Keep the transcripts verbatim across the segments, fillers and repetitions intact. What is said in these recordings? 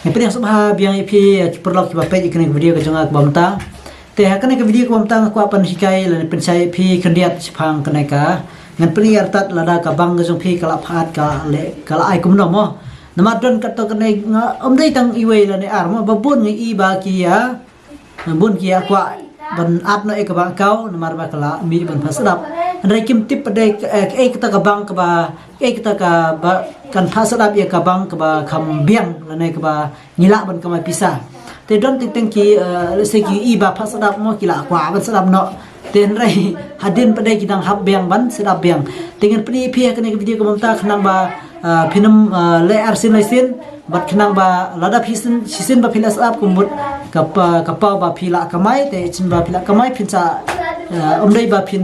Ngan pdiang sngewbha biang ïa phi, ïa ki paralok kiba peit ïa kane ka video ka jong nga kaba mynta. Te ha kane ka video kaba mynta nga kwah ban hikai lane pynshai ïa phi khyndiat shaphang kane ka, ngan pyni artat lada ka bank ka jong phi ka la phah at, ka la leh, ka la ai kumno mo. Namar don katto katne, nga ym dei tang iwei lane ar mo, ba bun ngi i ba ki ïa, bun ki ïa kwah ban at noh ïa ka bank account namar ba ka la mih ban phah sdap. Hynrei kim tip pat de, eh, kaei kata ka bank kaba, kaei kata kaba kan phah sdap ïa ka bank kaba kham biang lane kaba ngi lah ban kamai pisa. Te don teng teng ki, eh, lehse ki i ba phah sdap mo, ki la kwah ban sdap noh. Te hynrei hadien pat de ki dang hap biang ban sdap biang. Te ngan pyni ïa phi ha kane ka video kaba mynta khnang ba, eh, phin ym, eh, leh arsien laisien. Bad khnang ba lada phi shisien, shisien ba phi la sdap ka mut ka pa, ka paw ba phi la kamai, te shisien ba phi la kamai phin sa, eh, ym dei ba phin,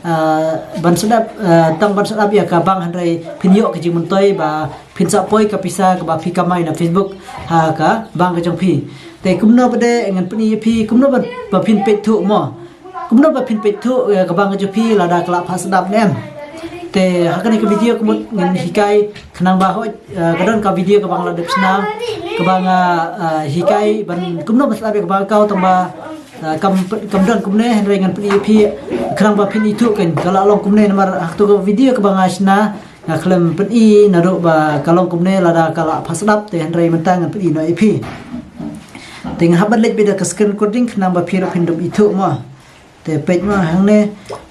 eh, ban sdap, eh, tang ban sdap ïa ka bank, hynrei phin ïoh ka jingmyntoi ba phin sa poi ka pisa kaba phi kamai na Facebook ha ka bank ka jong phi. Te kumno pat de ngan pyni ïa phi kumno ba, ba phin peit thuh mo. Kumno ba phin peit thuh, eh, ka bank ka jong phi lada ka la phah sdap ne em. Te ha kane ka video ka mut ngan hikai khnang ba hooid, eh, ka don ka video kaba nga la dep shna, kaba nga, eh, hikai ban kumno ban sdap ïa ka bank account tang ba, eh, kam, kam don kumne, hynrei ngan pyni ïa phi khnang ba phin ithuh kan ka la long kumne namar ha kato ka video kaba nga shna nga khlem pyni naduh ba ka long kumne lada ka la phah sdap, te hynrei mynta ngan pyni noh ïa phi. Te nga hap ban leit beit da ka screen recording khnang ba phi ruh phin dup ithuh mo. Te peit mo hangne,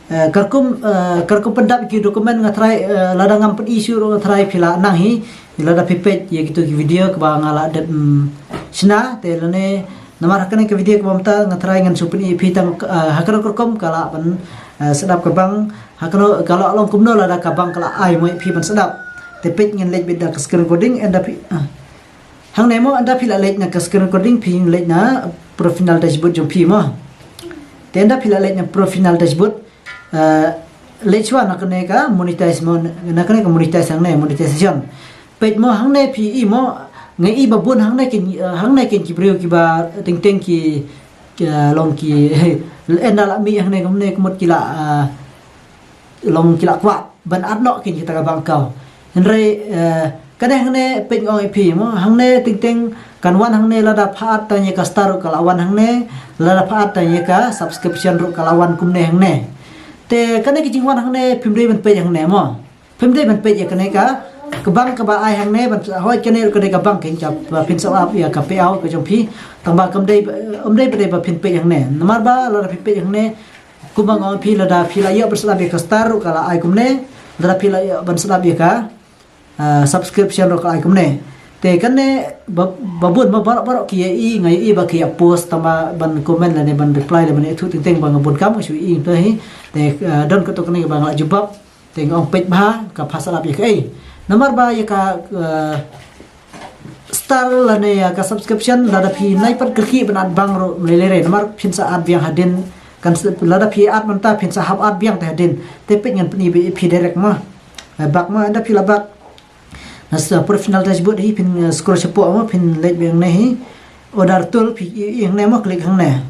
eh, ka rukom, eh, ka rukom pyndap ki document nga tharai, eh, lada ngam pyni shuh ruh nga tharai phi la nang hi, lada phi peit ïa kito ki video kaba nga la dep, mm, shna, te lane namar ha kane ka video kaba mynta nga tharai ngan shu pyni ïa phi tang, eh, ha kano ka rukom ka la ban, eh, sdap ka bank, ha kano ka la long kumno lada ka bank ka la ai mo ïa phi ban sdap. Te peit ngan leit beit da ka screen recording, ynda phi, ah. Hangne mo, ynda phi la leit na ka screen recording, phin leit na professional dashboard jong phi mo. Te ynda phi la leit na professional dashboard, eh, leit shuwa na kane ka monetize mo, na kane ka monetize hangne, monetization. Peit mo hangne phi i mo, nga i ba bun hangne kin, eh, hangne kin ki briew kiba teng teng ki, ki, eh, long ki, ynda la mih hangne kumne ka mut ki la, eh, long ki la kwah ban at noh kin kita ka bank account. Hynrei, eh, kane hangne peit nga ong ïa phi mo, hangne teng teng kan wan hangne lada phah at tang ïa ka star ruh ka la wan hangne, lada phah at tang ïa ka subscription ruh ka la wan kumne hangne. Te kane ka jingwan hangne phim dei ban peit hangne mo. Phim dei ban peit ïa kane ka, ka bank kaba ai hangne ban hooid kane ruh ka dei ka bank kin ka ba phin sa ap ïa ka payout ka jong phi. Tang ba kam dei, ym dei ba dei ba phin peit hangne. Namar ba lada phi peit hangne, kumba nga ong phi lada phi la ïoh ban sdap ïa ka star ruh ka la ai kumne, lada phi la ïoh ban sdap ïa ka, ah, subscription ruh ka la ai kumne. Te kane ba, ba bun ba baroh baroh ki ïa i, nga ïa i ba ki ïa post tang ba ban comment lane ban reply lane ban ïathuh teng teng ba nga bun kam nga shu i to hi. Te, ah, don kato kane ba nga la jubab. Te nga ong peit bha ka phah sdap ïa kaei. Namar ba ïa ka, ah, star lane ïa ka subscription lada phi nai pat kyrkieh ban at bank ruh mlei lei re namar phin sa at biang hadien kan s-, lada phi at mynta phin sa hap at biang te hadien. Te peit ngan pyni ïa phi direct mo. Eh, back mo, ynda phi la back na sa professional dashboard hi phin, eh, scroll shapoh mo, phin leit beit hangne hi. Order tool phi i, i hangne mo, click hangne.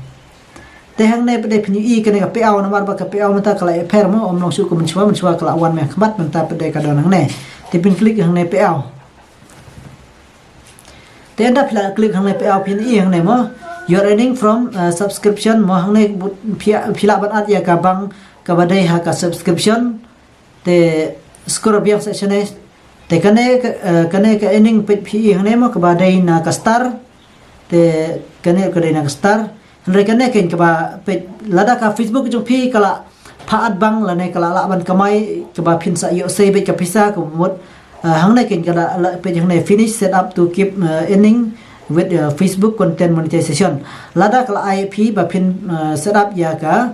Te hangne pat de phin i kane ka payout namar ba ka payout mynta ka la ïapher mo, ym long shuh kum mynshuwa, mynshuwa ka la wan mih khmat mynta pat de ka don hangne. Te phin click hangne payout. Te ynda phi la click hangne payout phin i hangne mo. You're earning from, uh, subscription mo hangne but phi, phi lah ban at ïa ka bank kaba dei ha ka subscription. Te scroll biang sa shane. Te kane ka, uh, kane ka earning peit phi i hangne mo kaba dei na ka star. Te kane ka dei na ka star. Hynrei kane keiñ kaba peit lada ka Facebook jong phi ka la phah at bank lane ka la lah ban kamai kaba phin sa ïoh sei beit ka pisa ka mut, ah, hangne keiñ ka la, la peit hangne finish set up to keep, ah, earning with, ah, Facebook content monetization. Lada ka la ai phi ba phin, ah, set up ïa ka,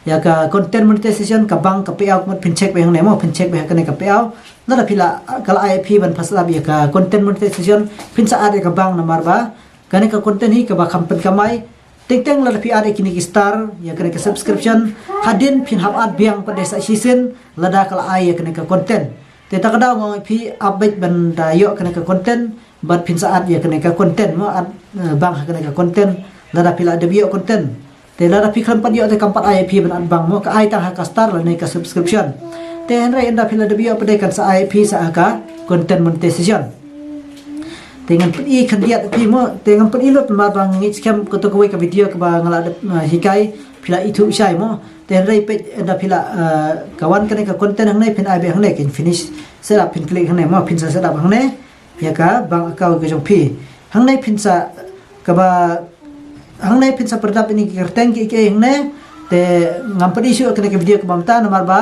ïa ka content monetization ka bank ka payout mut phin check beit hangne mo, phin check beit kane ka payout. Lada phi la, ka la ai phi ban phah set up ïa ka content monetization phin sa at ïa ka bank namar ba kane ka content hi kaba kham pynkamai. Teng teng lada phi at ïa kine ki star, ïa kane ka subscription, hadien phin hap at biang pat de sa shisien lada ka la ai ïa kane ka content. Te ta ka daw nga ong phi ap beit ban da ïoh kane ka content, bad phin sa at ïa kane ka content mo, at, eh, bank ha kane ka content, lada phi la dep ïoh content. Te lada phi khlem pat ïoh te kam pat ai phi ban at bank mo, ka ai tang ha ka star lane ka subscription. Te hynrei ynda phi la dep ïoh pat de kan sa ai phi sa ha ka content monetization. Te ngan pyni khyndiat phi mo, te ngan pyni lut namar ba nga ngeit skhem kato kawei ka video kaba nga la dep, uh, hikai phi la ithuh shai mo. Te hynrei peit ynda phi la, uh, ka wan kane ka content hangne phin ai beit hangne kan finish setup, phin click hangne mo, phin sa setup hangne ïa ka bank account ka jong phi. Hangne phin sa kaba, hangne phin sa pyndap ïa ki kyrteng ki, ki hangne. Te ngam pyni shuh kane ka video kaba mynta namar ba,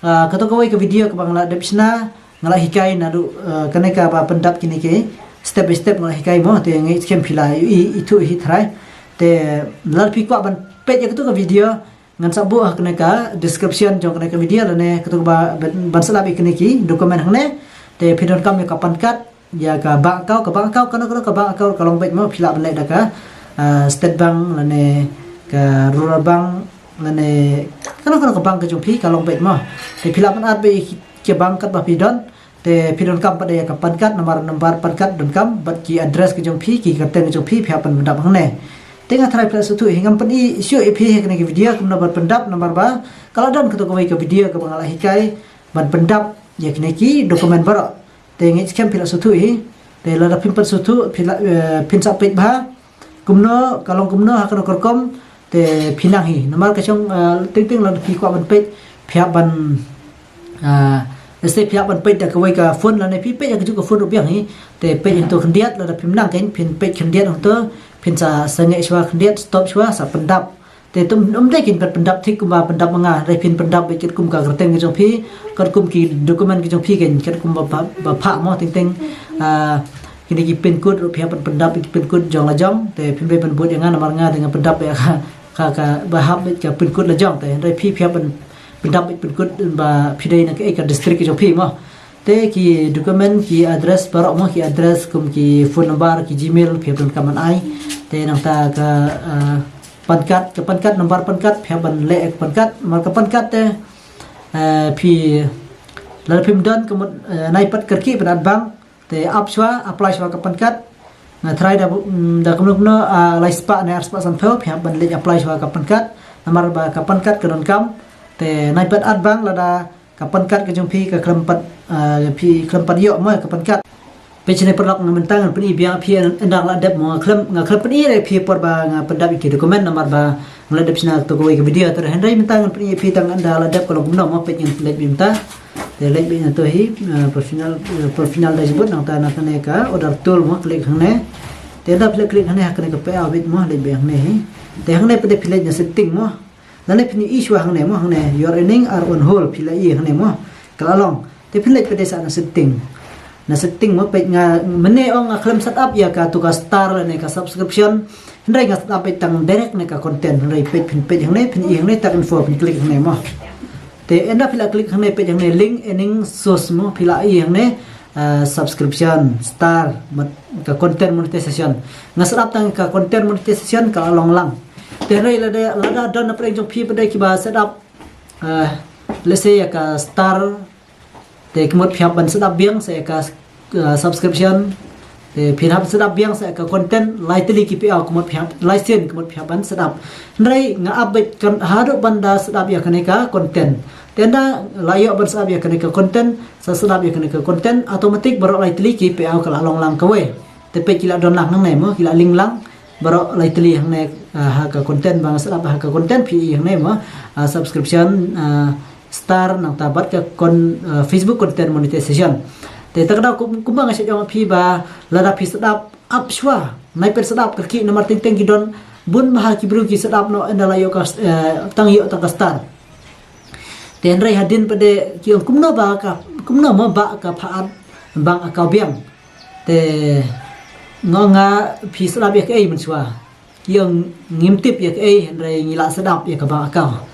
uh, kato kawei ka video kaba nga la dep shna, nga la hikai naduh, uh, kane kaba pyndap kine ki step by step nga la hikai mo. Te nga ngeit skhem phi la i, i, ithuh hi trai. Te lada phi kwah ban peit ïa kato ka video, ngan sa buh ha kane ka description jong kane ka video lane kato kaba ban, ban setup ïa kine ki document hangne. Te phi donkam ïa ka PAN card, ïa ka bank account, ka bank account kano kano ka bank account ka long beit mo, phi lah ban leh da ka, ah, State Bank lane ka Rural Bank lane kano kano ka bank ka jong phi ka long beit mo. Te phi lah ban add beit ïa ki, ki bank katba phi don. Te phi donkam pat ïa ka PAN card, namar, nambar PAN card donkam bad ki address ka jong phi, ki kyrteng ka jong phi, phi hap ban pyndap hangne. Te nga trai phi la sngewthuh hi, ngam pyni shuh ïa phi ha kane ka video kumno ban pyndap namar ba ka la don kato kawei ka video kaba nga la hikai ban pyndap ïa kine ki document baroh. Te nga ngeit skhem phi la sngewthuh hi. Te lada phim pat sngewthuh phi la, eh, phin sa peit bha kumno, ka long kumno ha kano ka rukom, te phi nang hi. Namar ka shong, ah, teng teng lada phi kwah ban peit, phi hap ban, ah, lehse phi hap ban peit da kawei ka phone lane phi peit da kajuh ka phone ruh biang hi. Te peit hangto khyndiat, lada phim nang kein phin peit khyndiat hangto, phin sa sangeh shuwa khyndiat, stop shuwa, sa pyndap. Te tum, ym dei kein pat pyndap thik kumba pyndap ma nga, hynrei phin pyndap beit katkum ka kyrteng ka jong phi, katkum ki document ka jong phi kein, katkum ba, ba, ba phah mo teng teng, ah, kine ki pin code ruh phi hap ban pyndap ki pin code jong la jong, te phim dei ban bud ïa nga namar nga te nga pyndap ïa ka, ka, kaba hap beit ka pin code la jong, te hynrei phi, phi hap ban pyndap beit pin code ba phi dei na kaei ka district ka jong phi mo. Te ki document, ki address baroh mo, ki address kum ki phone number, ki Gmail, phi hap ban kam ban ai. Te nangta ka, ah, PAN card, ka PAN card, nambar PAN card, phi hap ban leh ka PAN card, namar ka PAN card te, eh, phi, lada phim don ka mut, eh, nai pat ka kyrkieh ban add bank, te ap shuwa, apply shuwa ka PAN card. Nga trai da, mm, da kumno kumno, ah, lai spah ne ar spah sanphew, phi hap ban leit apply shuwa ka PAN card. Namar ba ka PAN card ka donkam, te nai pat add bank lada ka PAN card ka jong phi ka khlem pat, ah, phi khlem pat ïoh mo ka PAN card. Peit shane paralok, nga mynta ngan pyni biang ïa phi ynda nga la dep mo, nga khlem, nga khlem pyni ïa phi por ba nga pyndap ïa ki document namar ba nga la dep shna kato kawei ka video, te hynrei mynta ngan pyni ïa phi tang ynda la dep ka long kumno mo. Peit ngan leit beit mynta. Te leit beit na to hi, ah, professional, ah, professional dashboard, nangta na kane ka order tool mo, click hangne. Te ynda phi la click hangne ha kane ka payout beit mo, leit beit hangne hi. Te hangne pat te phi leit na setting mo. Lane phin ïohi shuwa hangne mo, hangne your earning are on hold, phi la ïohi hangne mo. Ka la long. Te phin leit pat te sa na setting. Na setting mo, peit nga mynne ong nga khlem set up ïa kato ka star lane ka subscription. Hynrei nga set up beit tang direct na ka content. Hynrei peit, phin peit hangne, phin ïohi hangne, tag info, phin click hangne mo. Te ynda phi la click hangne, peit hangne link earning source mo, phi la ïohi hangne, ah, subscription, star, mat, ka content monetization. Nga set up tang ka content monetization ka la long lang. Te hynrei lada, lada don na pdeng jong phi pat de kiba set up, ah, let's say ïa ka star, te ka mut phi hap ban set up biang sa ïa ka, ah, subscription. Te phi hap set up biang sa ïa ka content, lai tylli ki payout ka mut phi hap, lai sien ka mut phi hap ban set up. Hynrei nga ap beit kan haduh ban da set up ïa kane ka content. Te ynda la ïoh ban set up ïa kane ka content, sa set up ïa kane ka content, automatic baroh lai tylli ki payout ka la long lang kawei. Te peit ki la don lang hangne mo, ki la link lang. Baroh lai tylli hangne, ah, ha ka content ba nga set up ha ka content phi ïohi hangne mo, ah, subscription, ah, star nangta bad ka con-, ah, Facebook content monetization. Te ta ka daw kum, kumba nga shait ong ïa phi ba lada phi set up, ap shuwa, nai pat set up, kyrkieh namar teng teng ki don bun bha ki briew ki set up noh ynda la ïoh ka, eh, tang ïoh tang ka star. Te hynrei hadien pat de ki ong kumno ba ka, kumno mo ba ka phah add bank account biang. Te nga ong nga phi set up ïa kaei mynshuwa. Ki ong ngim tip ïa kaei, hynrei ngi la set up ïa ka bank account.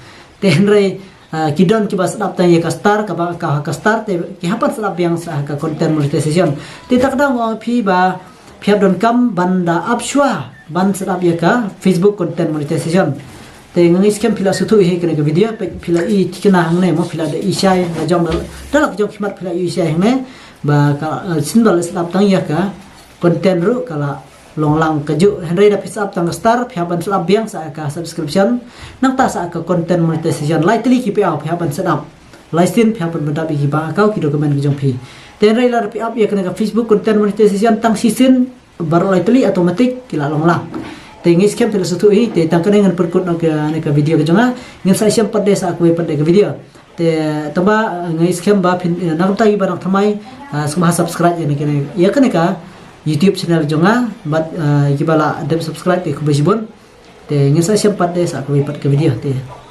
Te hynrei, ah, ki don kiba set up tang ïa ka star, ka bank account ha ka star, te ki hap ban set up biang sa ha ka content monetization. Te ta ka daw nga ong ïa phi ba phi hap donkam ban da ap shuwa ban set up ïa ka Facebook content monetization. Te nga ngeit skhem phi la sngewthuh hi kane ka video, peit phi la i thikna hangne mo, phi la da i shai, la jong da, da la ka jong khmat phi la i shai hangne ba ka, eh, shisien ba la set up tang ïa ka content ruh ka la long lang kajuh. Hynrei da phi set up tang ka star, phi hap ban set up biang sa ka subscription, nangta sa ka content monetization. Lai tylli ki payout phi hap ban set up. Lai sien phi hap ban pyndap ïa ki bank account, ki document ki jong phi. Te hynrei lada phi ap ïa kane ka Facebook content monetization tang shisien, baroh lai tylli automatic ki la long lang. Te ngi skhem te la sngewthuh hi, te tang kane ngan pynkut noh ka, ne ka video ka jong nga, ngin sa ïashem pat de sa kawei pat de ka video. Te tang ba, eh, ngi skhem ba phin, eh, na ka bynta kiba dang thymmai, ah, sngewbha subscribe ïa kane, ïa kane ka YouTube channel jong nga, bad, eh, kiba la dep subscribe te khublei shibun. Te ngin sa ïashem pat de sa kawei pat ka video te.